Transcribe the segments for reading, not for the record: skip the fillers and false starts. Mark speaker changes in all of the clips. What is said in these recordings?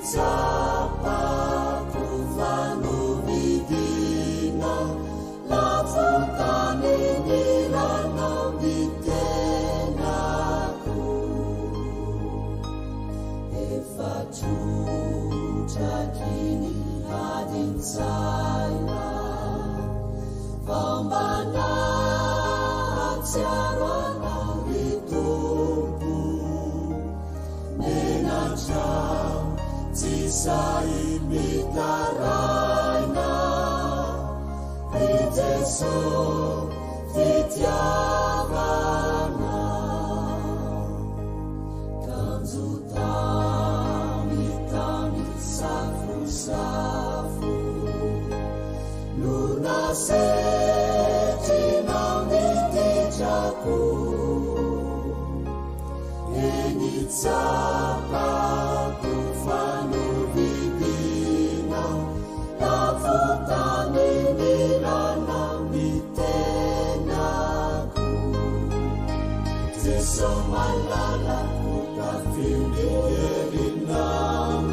Speaker 1: tsapako fa novidina lafo tamin'ny ranao ny tenako. Efa trotraky ny adin-tsaina vao mba nahatsiaro anao ry Tompo. Menatra aho, tsy sahy mitaraina, ry Jeso fitiavana. Kanjo tamitamy safosafo no nasetrinao ny ditrako. Eny tsapako fa novidinao lafo tamin'ny ranao ny tenako. Jeso malalako tafio ny herinao,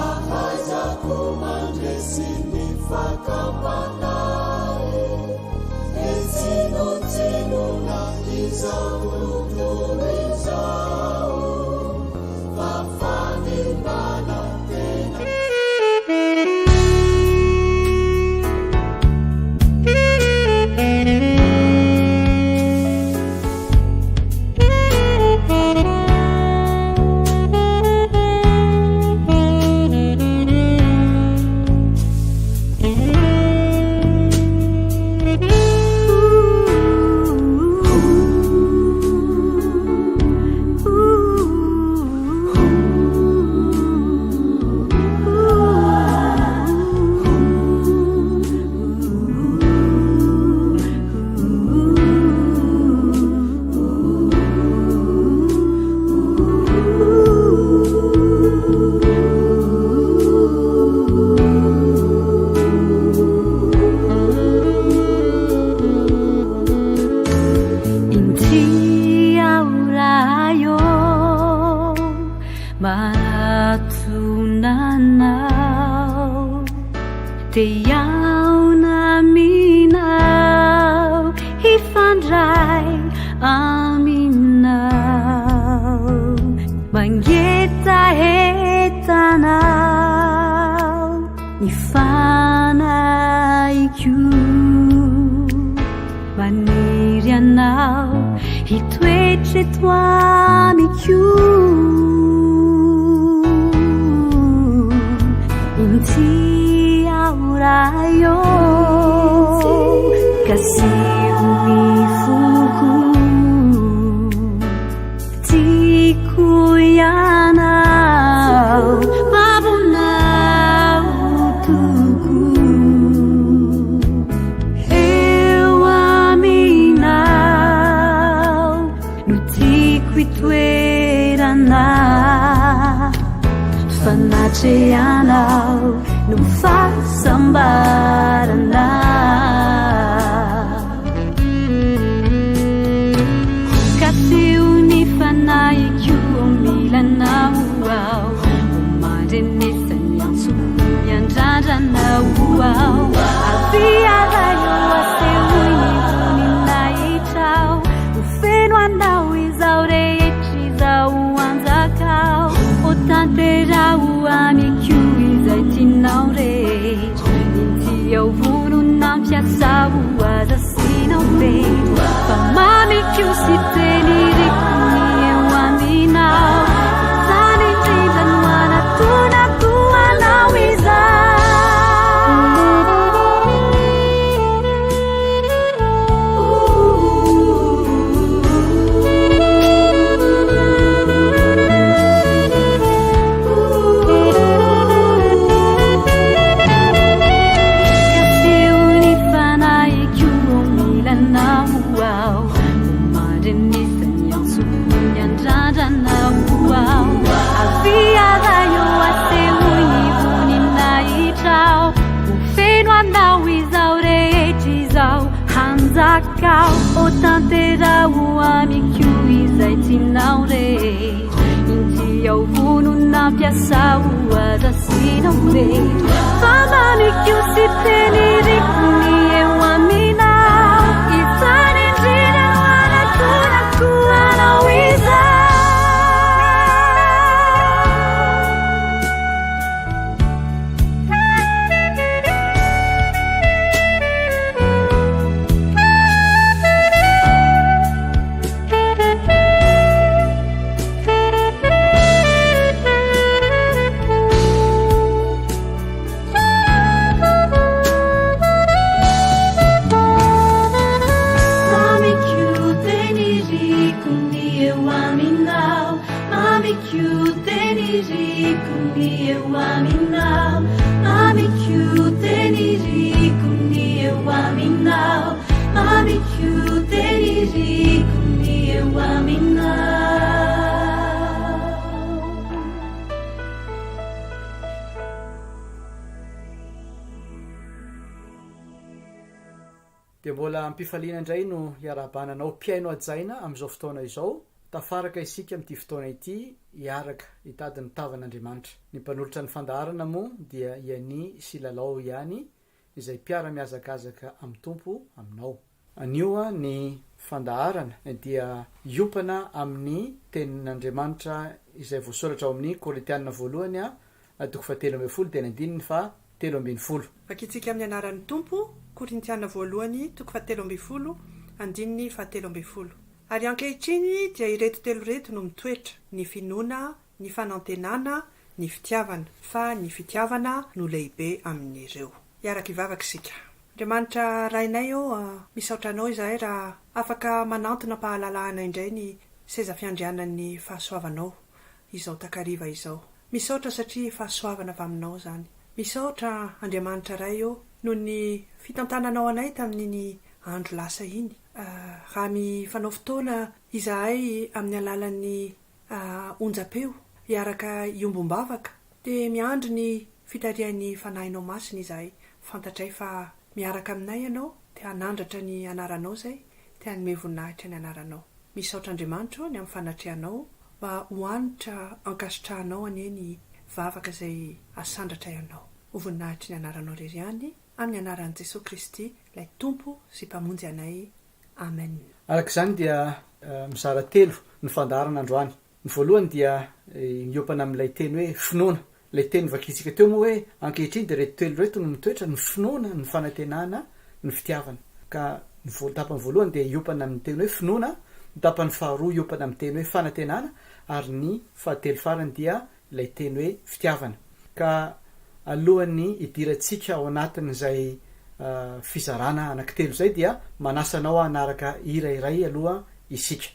Speaker 1: ahaizako mandresy ny fakam-panahy. Etsinontsinona izao tontolo izao, fa fanimbana tena.
Speaker 2: Inty aho Ray ô, mahatona anao, te hihaona aminao, hifandray aminao, mangetaheta anao ny fanahiko. Maniry anao hitoetra eto amiko. Inty aho Ray ô, kasiho ny foko. Tiako ianao, babonao tokoa. Eo aminao no tiako hitoerana, fanatrehanao no fahasambarana. Kasiho ny fanahiko mila anao aho, mandrenesa ny antsoko miandrandra anao aho. Avia Ray ô, asehoy ny voninahitrao, ho feno anao izao rehetra izao hanjakao. Ho tanteraho amiko izay tianao rehetra, inty aho vonona hampiasao aza asianao fetra. Fa mamiko sy teniriko ny eo aminao, izany indrindra no anatonako anao izao. Kasiho ny fanahiko mila anao aho, mandrenesa ny antsoko miandrandra anao aho. Avia Ray ô, asehoy ny voninahitrao, ho feno anao izao rehetra izao hanjakao. Ho tanteraho amiko izay tianao rehetra, inty aho vonona. mampiasa ho aza asiana hoe fa mamiko sy teniriko ny eo aminao izany indrindra no anatonako anao izao. Mamiko teniriko ny eo aminao Mamiko teniriko ny eo aminao Mamiko teniriko ny eo aminao Mamiko teniriko ny eo aminao.
Speaker 3: Dia mbola am-pifaliana indray no iarahabana anao mpihaino hajaina amin'izao fotoana izao. Tafaraka isika amin'ity fotoana ity hiaraka hitady ny tavan'Andriamanitra. Ny mpanolotra ny fandaharana moa dia i Annie sy Lalao ihany izay mpiara-mihazakazaka amin'ny Tompo aminao. Anio ny fandaharana dia hiompana amin'ny Tenin'Andriamanitra izay voasoratra ao amin'ny Korintiana voalohany toko fahatelo ambin'ny folo dia ny andininy faha 13.
Speaker 4: Vakintsika amin'ny anaran'ny Tompo, Korintiana voalohany toko fahatelo ambin'ny folo, andininy fahatelo ambin'ny folo. Ary ankehitriny dia ireto telo ireto no mitoetra, ny finoana, ny fanantenana, ny fitiavana, fa ny fitiavana no lehibe amin'ireo. Hiaraka hivavaka isika. Andriamanitra Rainay ô, misaotra Anao izahay raha afaka manantona am-pahalalahana indray ny seza fiandrianan'ny fahasoavanao izao takariva izao. Misaotra satria fahasoavana avy Aminao izany. Misaotra Andriamanitra Ray ô, noho ny fitantananao anay tamin'iny andro lasa iny. Raha mifanao fotoana izahay amin'ny alalan'ny onjam-peo hiaraka hiombom-bavaka dia miandry ny fitarihan'ny Fanahinao Masina izahay. Fantatray fa miaraka aminay Ianao, te hanandratra ny Anaranao izay, te hanome voninahitra ny Anaranao. Misaotra Andriamanitra ô ny amin'ny fanatrehanao mba ho hanitra ankasitrahanao anie ny vavaka izay asandratray Anao. Ho voninahitry ny Anaranao irery ihany, amin'ny Anaran'i Jesoa Kristy ilay Tompo sy Mpamonjy anay. Amen.
Speaker 3: Araka izany dia mizara telo ny fandaharana androany. Ny voalohany dia miompana amin'ilay teny hoe finoana. Ilay teny novakintsika teo moa hoe ankehitriny dia ireto telo ireto no mitoetra, ny finoana, ny fanantenana, ny fitiavana. Ka ny tapany voalohany dia hiompana amin'ny teny hoe finoana, ny tapany faharoa hiompana amin'ny teny hoe fanantenana ary ny fahatelo farany dia ilay teny hoe fitiavana. Ka alohan'ny hidirantsika ao anatin'izay fizarana anankitelo izay dia manasa anao hanaraka hira iray aloha isika.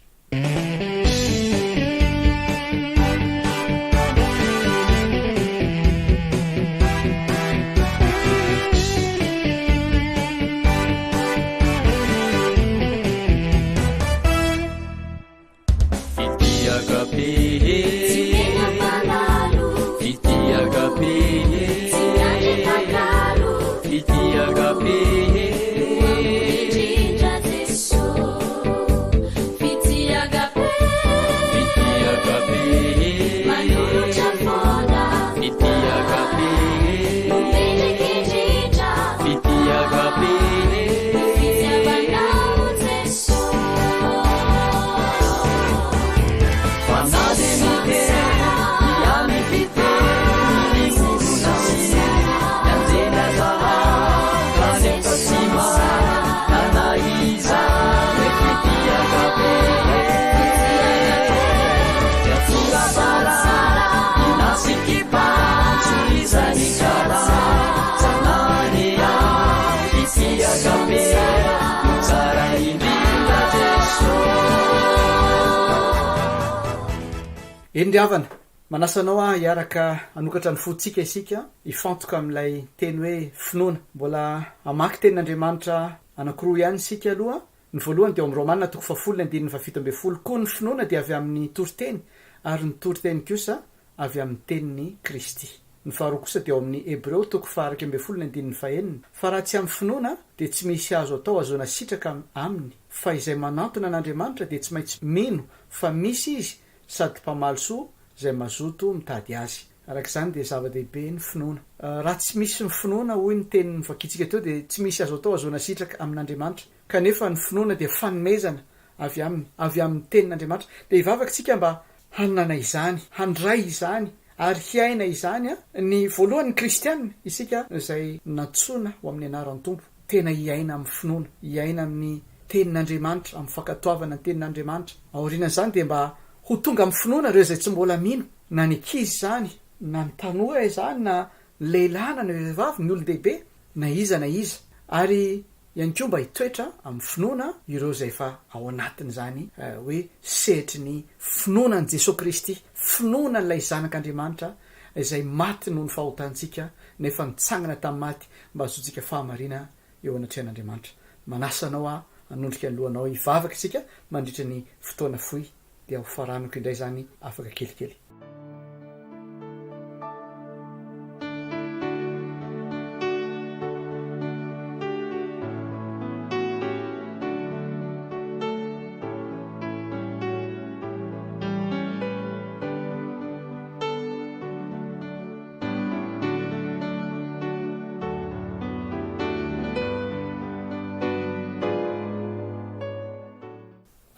Speaker 3: Eny ry havana, manasa anao aho hiaraka hanokatra ny fontsika isika hifantoka amin'ilay teny hoe finoana. Mbola hamaky tenin'Andriamanitra anankiroa ihany isika aloha. Ny voalohany dia ao amin'ny Romana toko fahafolo ny andininy fahafito ambin'ny folo, Koa ny finoana dia avy amin'ny toriteny, ary ny toriteny kosa avy amin'ny tenin'i Kristy. Ny faharoa kosa dia ao amin'ny Hebreo toko faha-11 ny andininy fahenina, Fa raha tsy amin'ny finoana, dia tsy misy azo atao hahazoana sitraka Aminy, fa izay manantona an'Andriamanitra dia tsy maintsy mino fa misy Izy sady mpamaly soa. izay mazoto mitady Azy. Araka izany dia zava-dehibe ny finoana. Raha tsy misy ny finoana, hoy ny teny novakintsika teo, dia tsy misy azo atao ahazoana sitraka amin'Andriamanitra. Kanefa ny finoana dia fanomezana avy Aminy, avy amin'ny Tenin'Andriamanitra. Dia hivavaka isika mba hanana izany, handray izany ary hiaina izany. Ny voalohany, ny kristiana, isika izay nantsoina ho amin'ny anaran'ny Tompo, tena hiaina amin'ny finoana, hiaina amin'ny Tenin'Andriamanitra, amin'ny fankatoavana ny Tenin'Andriamanitra. Aorianan'izany dia mba ho tonga amin'ny finoana ireo izay tsy mbola mino, na ny ankizy izany, na ny tanora izany, na ny lehilahy na ny vehivavy, ny olon-dehibe, na iza na iza. Ary ihany koa mba hitoetra amin'ny finoana ireo izay efa ao anatin'izany hoe sehatry ny finoana an'i Jesoa Kristy, finoana an'ilay Zanak'Andriamanitra izay maty noho ny fahotantsika nefa nitsangana tamin'ny maty mba hahazoantsika fahamarina eo anatrehan'Andriamanitra. Manasa anao aho hanondrika ny lohanao hivavaka isika mandritra ny fotoana fohy dia ho faranako indray izany afaka kelikely.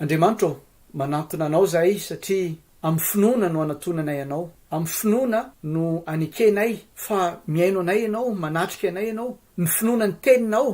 Speaker 3: Andriamanitra ô, manantona Anao izahay satria amin'ny finoana no anatonanay Anao, amin'ny finoana no anekenay fa mihaino anay Ianao, manatrika anay Ianao, ny finoana ny Teninao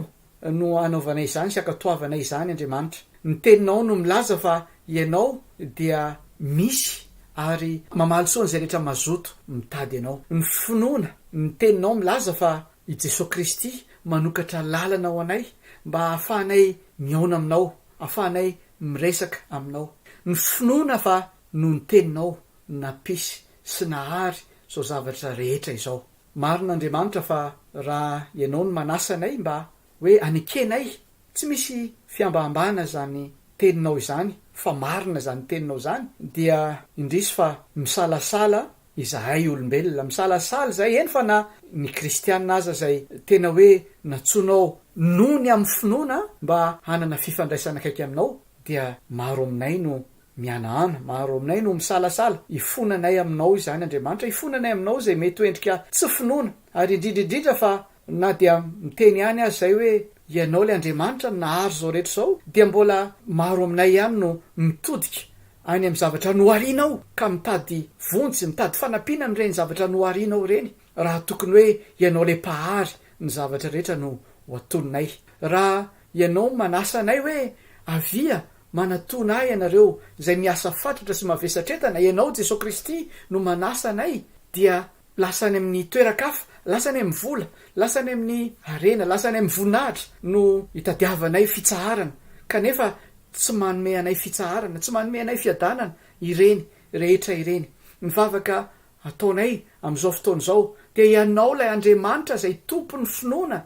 Speaker 3: no anaovanay izany sy ankatoavanay izany Andriamanitra. Ny Teninao no milaza fa Ianao dia misy ary mamaly soa an'izay rehetra mazoto mitady Anao. Ny finoana ny Teninao milaza fa i Jesoa Kristy manokatra lalana ho anay mba hahafahanay mihaona Aminao. Afahanay miresaka aminao. Ny finoana fa noho ny teninao no nampisy sy nahary izao zavatra rehetra izao. Marina Andriamanitra fa raha Ianao no manasa anay mba hoe anekenay, tsy misy fihambahambana izany teninao izany fa marina izany teninao izany dia indrisy fa misalasala Izahay olombelona misalasala izay, eny fa na ny kristiana aza izay tena hoe nantsoinao noho ny amin'ny finoana mba hanana fifandraisana akaiky aminao dia maro aminay no mihanahana, maro aminay no misalasala. Ifonanay aminao izany Andriamanitra, ifonanay aminao izay mety ho endrika tsy finoana ary indrindra indrindra fa na dia miteny ihany aza izay hoe Ianao ilay Andriamanitra no nahary izao rehetra izao dia mbola maro aminay ihany no mitodika any amin'ny zavatra noharianao ka mitady vonjy, mitady fanampiana amin'ireny zavatra noharianao ireny, raha tokony hoe Ianao ilay Mpahary ny zavatra rehetra no ho atoninay. Raha Ianao manasa anay hoe avia manatona ahy ianareo izay miasa fatratra sy mavesatretana, Ianao Jesoa Kristy no manasa anay dia lasa any amin'ny toeran-kafa, lasa any amin'ny vola, lasa any amin'ny harena, lasa any amin'ny voninahitra no itadiavanay fitsaharana, kanefa tsy manome anay fitsaharana, tsy manome anay fiadanana ireny rehetra ireny. Ny vavaka ataonay amin'izao fotoana izao dia Ianao ilay Andriamanitra izay Tompon'ny finoana,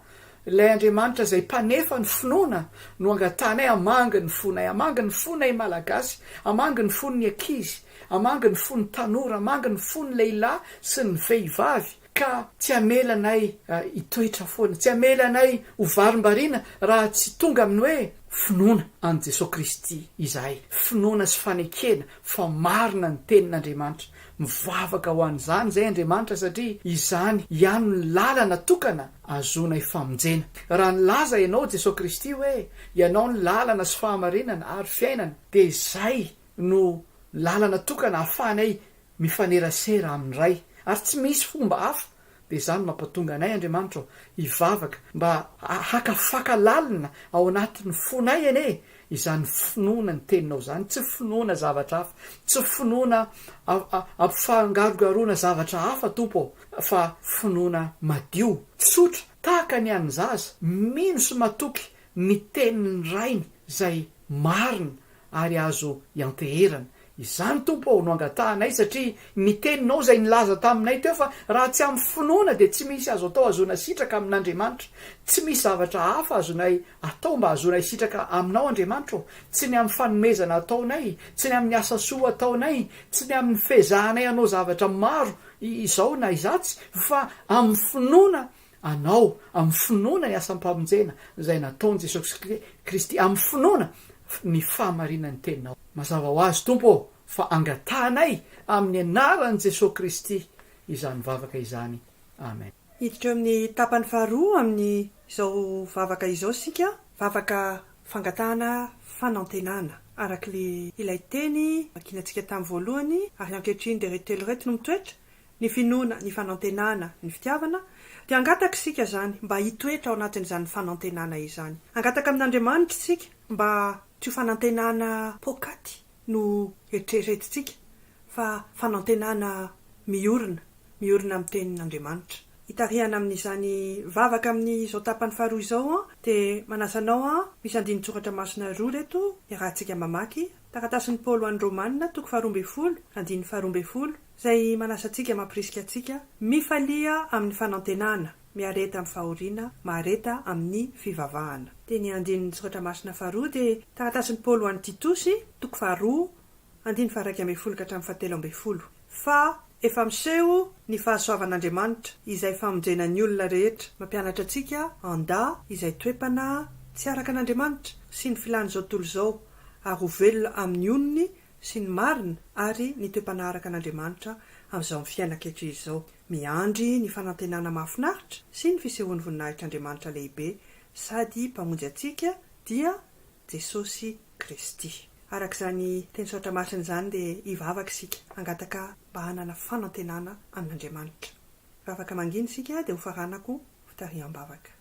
Speaker 3: ilay Andriamanitra izay Mpanefa ny finoana no angatahanay hamangy ny fonay, hamangy ny fonay Malagasy, hamangy ny fon'ny ankizy, hamangy ny fon'ny tanora, hamangy ny fon'ny lehilahy sy ny vehivavy, ka tsy hamela anay hitoetra foana, tsy hamela anay ho varimbariana raha tsy tonga amin'ny hoe finoana an'i Jesoa Kristy izahay, finoana sy fanekena fa marina ny tenin'Andriamanitra. Mivavaka ho an'izany izay Andriamanitra satria izany ihany no lalana tokana ahazoanay famonjena. Raha nilaza ianao Jesoa Kristy hoe ianao no lalana sy fahamarinana ary fiainana dia izay no lalana tokana ahafahanay mifanerasera amin'ny Ray, ary tsy misy fomba hafa, dia izany no mampatonga anay, Andriamanitra ô, hivavaka mba haka faka lalina ao anatin'ny fonay anie izany finoana ny Teninao izany, tsy finoana zavatra hafa, tsy finoana ampifangarogaroana zavatra hafa, Tompo ô, fa finoana madio, tsotra, tahaka ny an'ny zaza, mino sy matoky ny Tenin'ny Rainy izay marina ary azo ianteherana. Izany, Tompo ô, no angatahanay, satria ny Teninao izay nilaza taminay teo fa raha tsy amin'ny finoana dia tsy misy azo atao hahazoana sitraka amin'Andriamanitra. Tsy misy zavatra hafa azonay atao mba hahazoanay sitraka Aminao, Andriamanitra ô, tsy ny amin'ny fanomezana ataonay, tsy ny amin'ny asa soa ataonay, tsy ny amin'ny fiezahanay hanao zavatra maro izao na izatsy, fa amin'ny finoana Anao, amin'ny finoana ny asam-pamonjena izay nataon'i Jesosy Kristy, amin'ny finoana ny fahamarinan'ny Teninao. Mazava ho azy, Tompo ô, fa angatahanay Amin'ny anaran'i Jesoa Kristy izany vavaka izany. Amen.
Speaker 4: Hiditra eo amin'ny tapany faharoa amin'izao vavaka izao isika, vavaka fangatahana fanantenana, araka ilay teny vakinantsika tamin'ny voalohany, ary ankehitriny dia ireto telo ireto no mitoetra, ny finoana, ny fanantenana, ny fitiavana, dia hangataka isika izany mba hitoetra ao anatin'izany fanantenana izany. Hangataka amin'Andriamanitra isika mba tsy ho fanantenana poakaty no eritreretintsika fa fanantenana miorina, miorina amin'ny Tenin'Andriamanitra. Hitarihana amin'izany vavaka amin'izao tapany faharoa izao dia manasa anao misy andinin-tsoratra masina roa ireto iarahantsika mamaky, Taratasin'i Paoly ho an'ny Romana, toko faharoa ambin'ny folo, andininy faharoa ambin'ny folo, izay manasa antsika mampirisika antsika, Mifalia amin'ny fanantenana, miareta amin'ny fahoriana, mahareta amin'ny fivavahana. Dia ny andininy soratra masina faharoa dia taratasin'i Paoly ho an'i Titosy, toko faharoa, andininy faha-11 ka hatramin'ny faha-13. Fa efa miseho ny fahasoavan'Andriamanitra, izay famonjena ny olona rehetra, mampianatra antsika handà izay toe-panahy tsy araka an'Andriamanitra sy ny filàn'izao tontolo izao, ary ho velona amin'ny onony sy ny marina ary ny toe-panahy araka an'Andriamanitra amin'izao fiainana ankehitriny izao. Miandry ny fanantenana mahafinaritra sy ny fisehoan'ny voninahitr'Andriamanitra lehibe sady Mpamonjy antsika, dia Jesosy Kristy. Araka izany teny soratra masina izany dia hivavaka isika, hangataka mba hanana fanantenana amin'Andriamanitra. Vavaka mangina isika dia hofaranako fitariham-bavaka.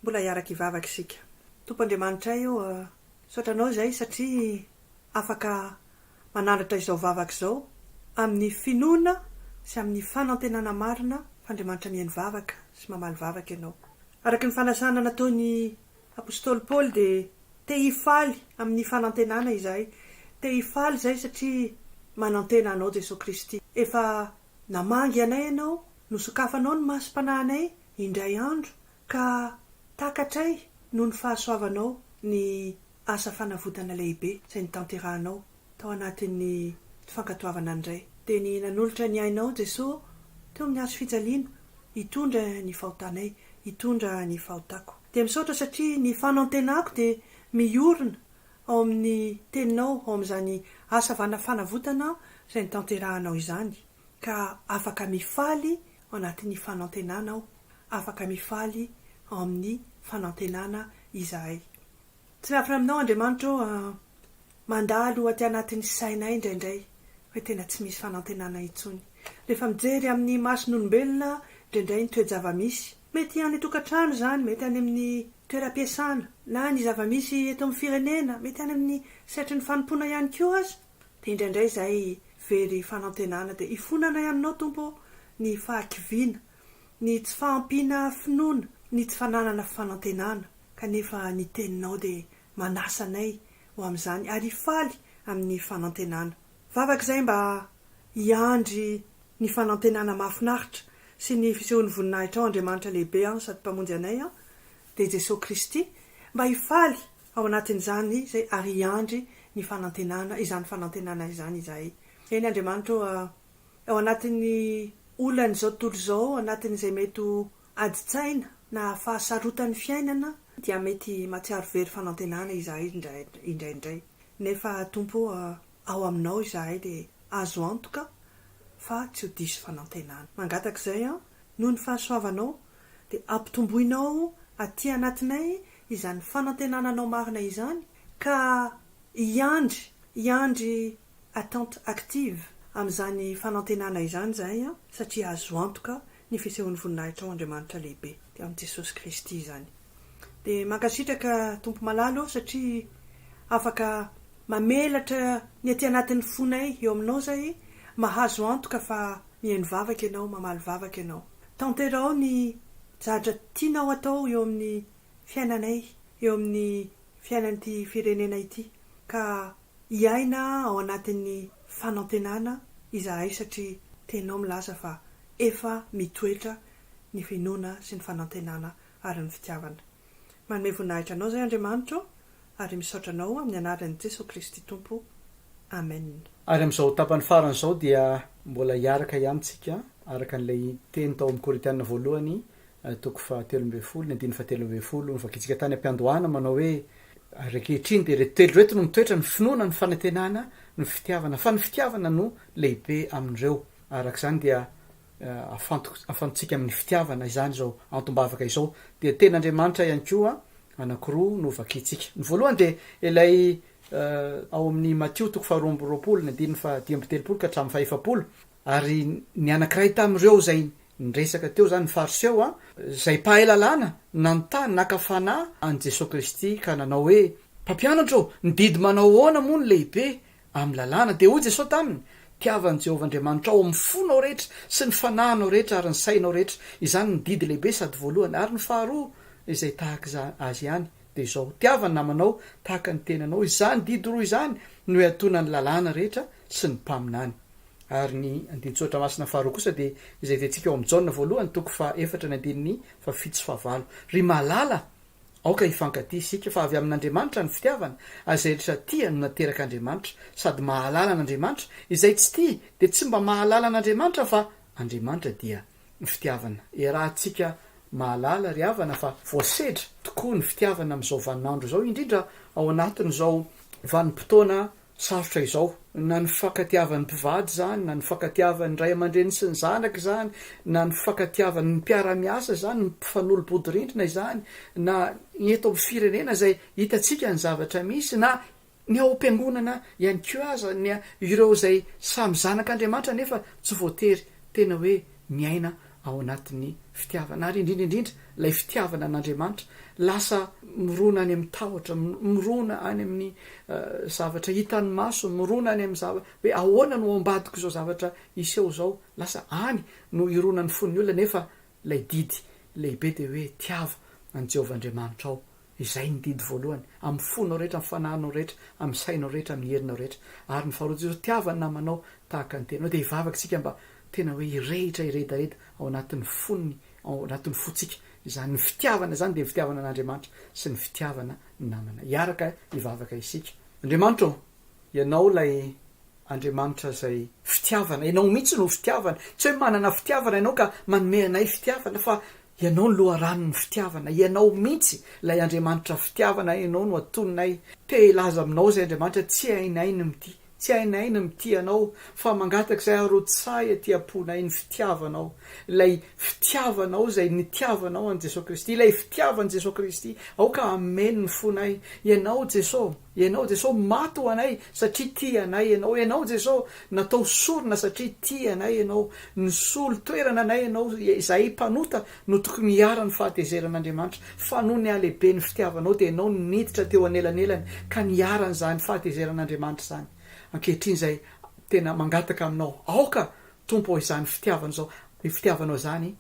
Speaker 4: Mbola hiaraka hivavaka isika. Tompo Andriamanitray ô, misaotra Anao izahay satria afaka manandratra izao vavaka izao amin'ny finoana sy amin'ny fanantenana marina fa Andriamanitra mihaino vavaka sy mamaly vavaka Ianao. Araka ny fanasana nataon'i Apostoly Paoly dia te hifaly amin'ny fanantenana izahay. Te hifaly izahay satria manantena Anao Jesoa Kristy. Efa namangy anay Ianao, nosokafanao ny masom-panahinay indray andro Ka takatray noho ny fahasoavanao ny asa fanavotana lehibe izay notanterahanao tao anatin'ny fankatoavana ny Ray. Dia ny nanolotra ny ainao Jeso teo amin'ny hazo fijaliana hitondra ny fahotanay, hitondra ny fahotako. Dia misaotra satria ny fanantenako dia miorina ao amin'ny Teninao, ao amin'izany asa fanavotana izay notanterahanao izany, ka afaka mifaly ao anatin'ny fanantenana aho. Afaka mifaly ao amin'ny fanantenana izahay. Tsy miafina aminao Andriamanitra ô a! Mandalo aty anatin'ny sainay indraindray hoe tena tsy misy fanantenana intsony. Rehefa mijery amin'ny mason'olombelona indraindray ny toe-java-misy, mety any an-tokantrano izany, mety any amin'ny toeram-piasana, na ny zava-misy eto amin'ny firenena, mety any amin'ny sehatry ny fanompoana ihany koa aza, dia indraindray izahay very fanantenana. Dia ifonanay aminao Tompo ô ny fahakiviana ny tsy fahampiana finoana, ny tsy fananana fanantenana, kanefa ny Teninao dia manasa anay ho amin'izany ary hifaly amin'ny fanantenana. Vavaka izay mba hiandry ny fanantenana mahafinaritra sy ny fisehoan'ny voninahitrao Andriamanitra lehibe an sady Mpamonjy anay an, dia Jesoa Kristy, mba hifaly ao anatin'izany izay ary hiandry ny fanantenana, izany fanantenana izany izahay. Eny Andriamanitra ô a. Ao anatin'ny olan'izao tontolo izao, ao anatin'izay mety ho adin-tsaina na fahasarotan'ny fiainana dia mety mahatsiaro very fanantenana izahay indraindray. Nefa Tompo ô, ao Aminao izahay dia azo antoka fa tsy ho diso fanantenana. Mangataka izay aho, noho ny fahasoavanao, dia ampitomboinao aty anatinay izany fanantenana Anao marina izany, ka hiandry, hiandry Attente active amin'izany fanantenana izany izahay satria azo antoka ny fisehoan'ny voninahitrao Andriamanitra lehibe dia amin'i Jesosy Kristy izany. Dia mankasitraka Tompo malala ô satria afaka mamelatra ny aty anatin'ny fonay eo aminao izahay, mahazo antoka fa mihaino vavaka ianao, mamaly vavaka ianao. Tanteraho ny zavatra tianao atao eo amin'ny fiainanay, eo amin'ny fiainan'ity firenena ity ka Hiaina ao anatin'ny fanantenana izahay satria Teninao milaza fa. efa mitoetra ny finoana sy ny fanantenana ary ny fitiavana. Manome voninahitra Anao izay Andriamanitra ô, ary misaotra Anao amin'ny anaran'i Jesoa Kristy Tompo. Amen.
Speaker 3: Ary amin'izao tapany farany izao dia mbola hiaraka ihany tsika araka an'ilay teny tao amin'ny Korintiana voalohany toko fahatelo ambin'ny folo, ny andininy fahatelo ambin'ny folo novakintsika tany am-piandohana manao hoe, Ary ankehitriny dia ireto telo ireto no mitoetra, ny finoana, ny fanantenana, ny fitiavana, fa ny fitiavana no lehibe amin'ireo. Araka izany dia afanto afantotsika amin'ny fitiavana izany izao antom-bavaka izao. Dia tenin'Andriamanitra ihany koa anankiroa no vakintsika. Ny voalohany dia ilay ao amin'ny Matio toko faharoa amby roapolo, ny andininy faha dimy amby telopolo ka hatramin'ny faha efapolo, Ary ny anankiray tamin'ireo izay niresaka teo izany, ny Fariseo, izay mpahay lalàna, nanontany, naka fanahy an'i Jesoa Kristy ka nanao hoe, Mpampianatra ô, ny didy manao ahoana moa no lehibe amin'ny lalàna? Dia hoy Jesoa taminy, Tiava an'i Jehovah Andriamanitrao amin'ny fonao rehetra sy ny fanahinao rehetra ary ny sainao rehetra. Izany no didy lehibe sady voalohany. Ary ny faharoa izay tahaka azy ihany dia izao, Tiava ny namanao tahaka ny tenanao. Izany didy roa izany no iantonan'ny lalàna rehetra sy ny mpaminany. Ary ny andinin-tsoratra masina faharoa kosa dia izay hitantsika ao amin'ny Jaona voalohany toko fahaefatra ny andininy fahafito sy fahavalo. Ry malala, aoka hifankatia isika, fa avy amin'Andriamanitra ny fitiavana, ary izay rehetra tia no naterak'Andriamanitra, sady mahalala an'Andriamanitra. Izay tsy tia dia tsy mba mahalala an'Andriamanitra, fa Andriamanitra dia fitiavana. Iarahantsika mahalala ry havana fa voasedra tokoa ny fitiavana amin'izao vaninandro izao, indrindra ao anatin'izao vanim-potoana Sarotra izao. Na ny fifankatiavan'ny mpivady izany, na ny fifankatiavan'ny ray aman-dreny sy ny zanaka izany, na ny fifankatiavan'ny mpiara-miasa izany, ny mpifanolo-bodirindrina izany, na ny eto amin'ny firenena izay hitantsika ny zavatra misy, na ny ao am-piangonana ihany koa aza, ny ireo izay samy zanak'Andriamanitra nefa tsy voatery tena hoe miaina ao anatin'ny fitiavana ary indrindra indrindra ilay fitiavana an'Andriamanitra lasa mirona any amin'ny tahotra, mirona any amin'ny zavatra hitan'ny maso, mirona any amin'ny zava hoe ahoana no ao ambadik'izao zavatra hiseho izao, lasa any no hironan'ny fon'ny olona nefa ilay didy lehibe dia hoe tiava an'i Jehovah Andriamanitrao Izay ny didy voalohany, amin'ny fonao rehetra, amin'ny fanahinao rehetra, amin'ny sainao rehetra, amin'ny herinao rehetra. Ary ny faharoa, Jesoa, tiava ny namanao tahaka ny tenanao. Dia hivavaka isika mba tena hoe hirehitra, hiredareda ao anatin'ny fon'ny, ao anatin'ny fontsika izany. Ny fitiavana izany dia ny fitiavana an'Andriamanitra sy ny fitiavana ny namana. Hiaraka hivavaka isika. Andriamanitra ô, Ianao ilay Andriamanitra izay fitiavana. Ianao mihitsy no fitiavana. Tsy hoe manana fitiavana Ianao ka manome anay fitiavana fa Ianao no loharanon'ny fitiavana, Ianao mihitsy ilay Andriamanitra fitiavana, Ianao no atoninay. Te hilaza aminao izay Andriamanitra, tsy hainay ny mitia, tsy hainay ny mitia Anao, fa mangataka izay arotsahy aty am-ponay ny fitiavanao, ilay fitiavanao izay nitiavanao an'i Jesoa Kristy, ilay fitiavan'i Jesoa Kristy, aoka hameno ny fonay. Ianao Jesoa. Ianao Jeso maty ho anay satria tia anay Ianao Ianao Jeso natao sorona satria tia anay Ianao Nisolo toerana anay Ianao Izahay mpanota no tokony hiharan'ny fahatezeran'Andriamanitra Fa noho ny halehiben'ny fitiavanao dia Ianao no niditra teo anelanelany ka niharan'izany fahatezeran'Andriamanitra izany Ankehitriny izay tena mangataka aminao aoka Tompo ô izany fitiavana izao fitiavanao izany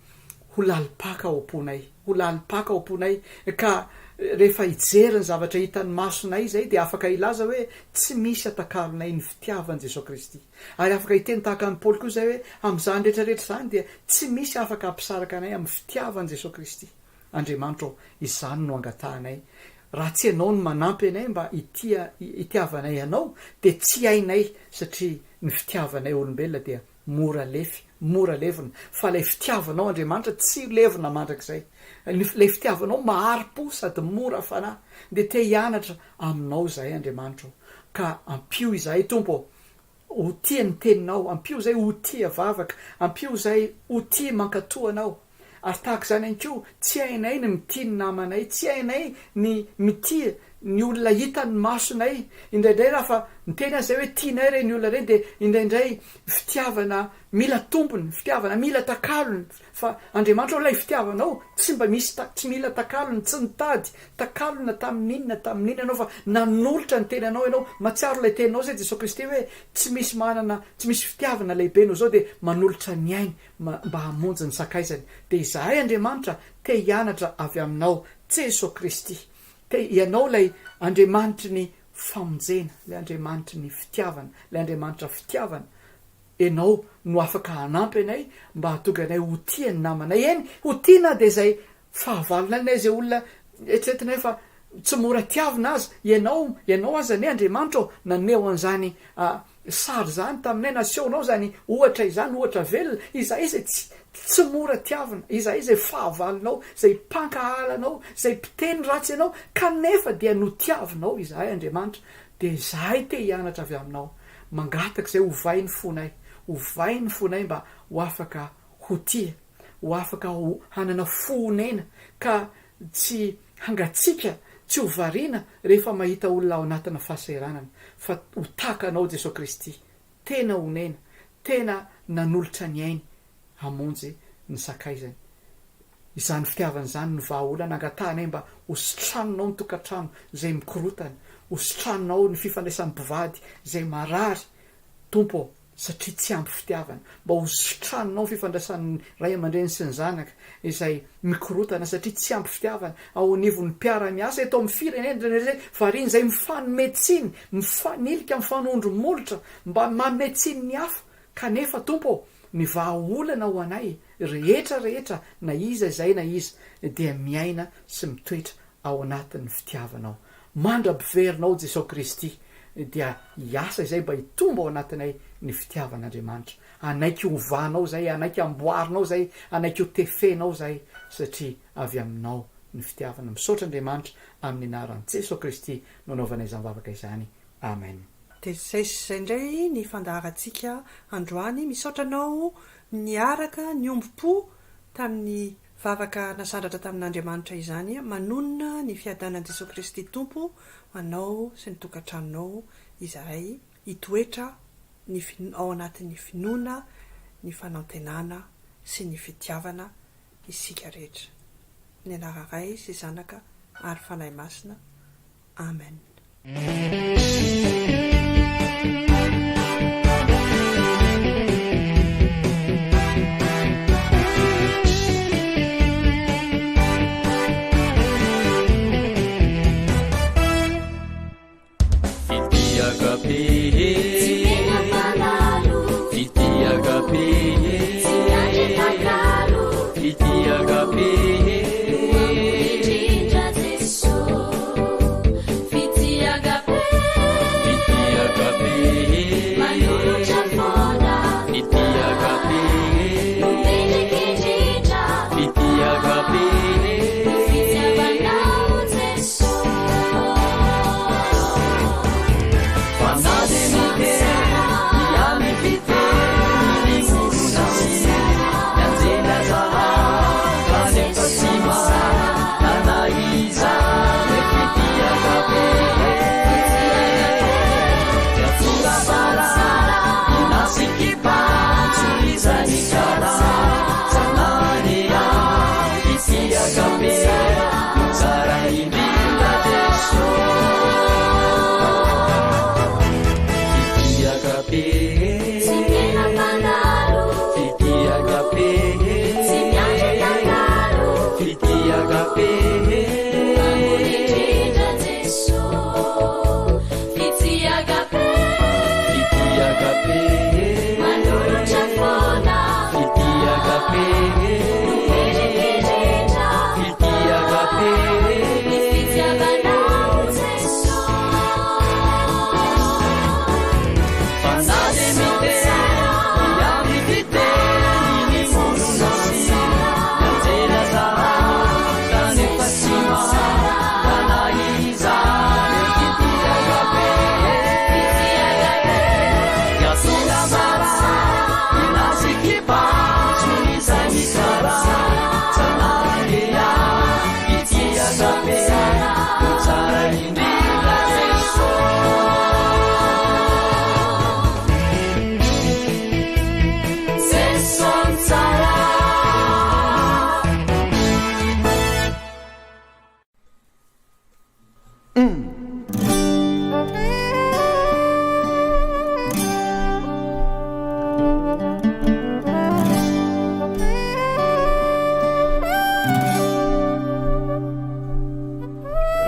Speaker 3: ho lalim-paka ao am-ponay, ho lalim-paka ao am-ponay ka rehefa hijery ny zavatra hitan'ny masonay izay dia afaka hilaza hoe tsy misy atakalonay ny fitiavan'i Jesoa Kristy. Ary afaka hiteny tahaka an'i Paoly koa izay hoe amin'izany rehetra rehetra izany dia tsy misy afaka hampisaraka anay amin'ny fitiavan'i Jesoa Kristy. Andriamanitra ô, izany no angatahanay. Raha tsy Ianao no manampy anay mba hitia hitiavanay Anao dia tsy hainay satria ny fitiavanay olombelona dia mora lefy, mora levona, fa ilay fitiavanao Andriamanitra tsy levona mandrakizay. Ny ilay fitiavanao mahari-po sady mora fanahy. Dia te hianatra aminao izahay Andriamanitra ô. Ka ampio izahay Tompo ô. Ho tia ny teninao, ampio izay ho tia vavaka, ampio izay ho tia mankatò anao. Ary tahaka izany ihany koa, tsy hainay ny mitia ny namanay, tsy hainay ny mitia ny olona hitan'ny masonay. Indraindray raha fa miteny aza izay hoe tianay ireny olona ireny dia indraindray fitiavana mila tompony, fitiavana mila takalony, Fa Andriamanitra ô ilay fitiavanao tsy mba misy tsy mila takalony, tsy nitady takalona tamin'inona tamin'inona ianao fa nanolotra ny tenanao ianao, mahatsiaro ilay teninao izay Jesoa Kristy hoe tsy misy manana tsy misy fitiavana lehibe noho izao dia manolotra ny ainy mba hamonjy ny sakaizany dia izahay Andriamanitra te hianatra avy aminao Jesoa Kristy te ianao ilay Andriamanitry ny famonjena ilay Andriamanitry ny fitiavana ilay Andriamanitra fitiavana. Ianao no afaka hanampy anay mba hahatonga anay ho tia ny namanay, eny, ho tia na dia izay fahavalonay na izay olona eritreretinay fa tsy mora tiavina aza. Ianao, Ianao aza anie Andriamanitra ô, naneho an'izany sary izany taminay, nasehonao izany ohatra izany, ohatra velona, izahay izay tsy, tsy mora tiavina, izahay izay fahavalonao, izay mpankahala anao, izay mpiteny ratsy anao, kanefa dia notiavinao izahay Andriamanitra, dia izahay te hianatra avy aminao. Mangataka izay ovay ny fonay, ovay ny fonay mba ho afaka ho tia, ho afaka ho hanana fo honena ka tsy hangatsiaka, tsy ho variana rehefa mahita olona ao anatina fahasahiranana fa ho tahaka Anao Jesoa Kristy, tena honena, tena nanolotra ny ainy hamonjy ny sakaizany. Izany fitiavana izany no vahaolana angatahanay mba ho sitraninao ny tokantrano izay mikorotana, ho sitraninao ny fifandraisan'ny mpivady izay marary, Tompo ô, satria tsy ampy fitiavana, mba ho sitraninao ny fifandraisan'ny ray aman-dreny sy ny zanaka izay mikorotana satria tsy ampy fitiavana, ao anivon'ny mpiara-miasa eto amin'ny firenena indraindray izay variana izay mifanome tsiny, mifanilika, mifanondro molotra mba manome tsiny ny hafa, kanefa Tompo ô, ny vahaolana ho anay rehetra rehetra na iza izay na iza dia miaina sy mitoetra ao anatin'ny fitiavanao. Mandra-piverinao Jesoa Kristy dia hiasa izay mba hitombo ao anatinay ny fitiavan'Andriamanitra. Hanaiky hovanao izay, hanaiky hamboarinao izay, hanaiky ho tefenao izay satria avy aminao ny fitiavana. Misaotra Andriamanitra amin'ny anaran'i Jesoa Kristy no anaovanay izany vavaka izany. Amen.
Speaker 4: Dia izay sy izay indray ny fandaharantsika androany. Misaotra anao niaraka niombom-po tamin'ny vavaka nasandratra tamin'Andriamanitra izany. Manonona ny fiadanan'i Jesoa Kristy Tompo ho anao sy ny tokantranonao izahay. Hitoetra ny ao anatin'ny finoana, ny fanantenana sy ny fitiavana isika rehetra. Ny anaran'ny Ray sy Zanaka ary Fanahy Masina. Amen.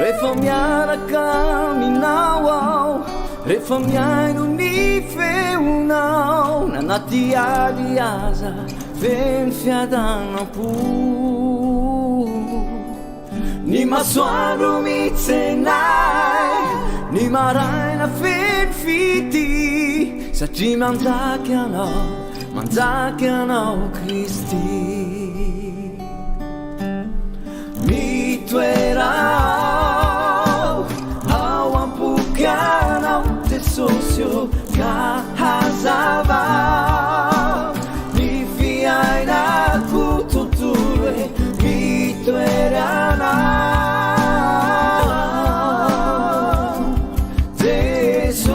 Speaker 1: Rehefa miaraka aminao aho, rehefa mihaino ny feo. Nasehonao na anaty ady aza feno fiadanam-po. Ny masoandro mitsena ahy, ny maraina feno fitia, satria manjaka Ianao, manjaka Ianao Kristy. Mitoera ao, ao am-poko Ianao Jesosy ô, ka hazavao ny fiainako tontolo e, mitoera Anao Jesosy.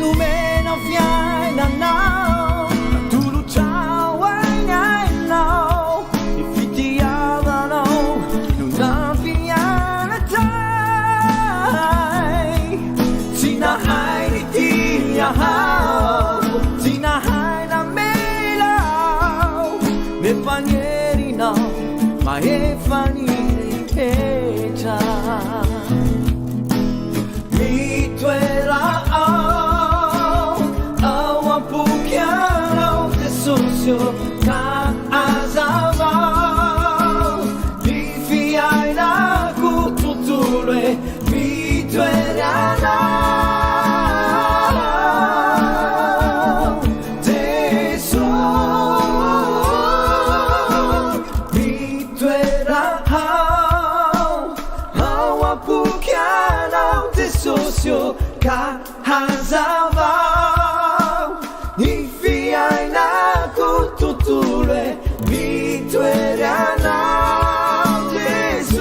Speaker 1: Nomenao fiainanao, natolotrao ahy ny ainao, ny fitiavanao no nampianatra ahy. Tsy nahay nitia aho, tsy nahay namela aho, nefa ny herinao mahefa ny rehetra. Mitoera ao, ao am-poko Ianao Jesosy ô, ka hazavao ny fiainako tontolo e, mitoera Anao Jesosy. Mitoera ao, ao am-poko Ianao Jesosy ô, ka hazavao ny fiainako tontolo e, mitoera Anao Jesosy.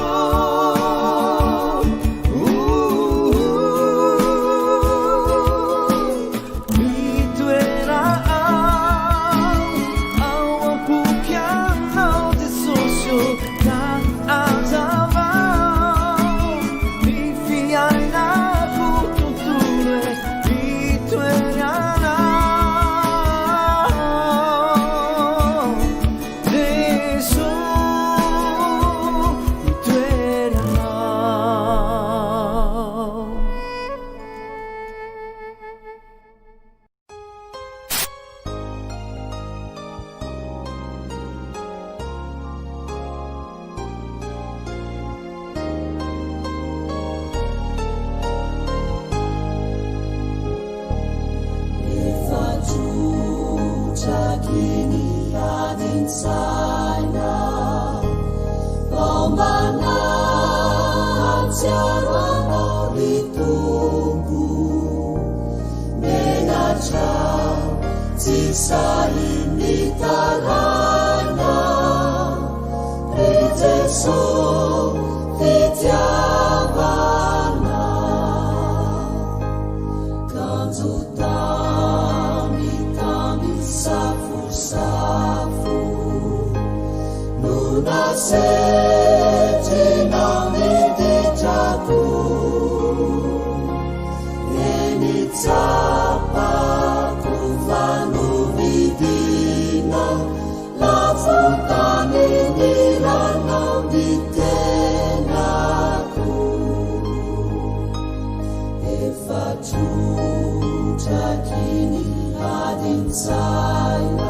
Speaker 1: Mitoera ao, ao am-poko Ianao Jesosy ô, ka hazavao ny fiainako tontolo e, mitoera Anao Jesosy, mitoera Anao.
Speaker 2: Efa trotraky ny adin-tsaina, vao mba nahatsiaro anao ny Tompo. Menatra tsy sahy mitaraina, ry Jeso fitiavana. Kanjo tambitamby safosafo no nasetrinao ny ditrako, eny tsapako fa novidina lafo tamin'ny ranao ny tenako. Efa trotraky ny adin-tsaina.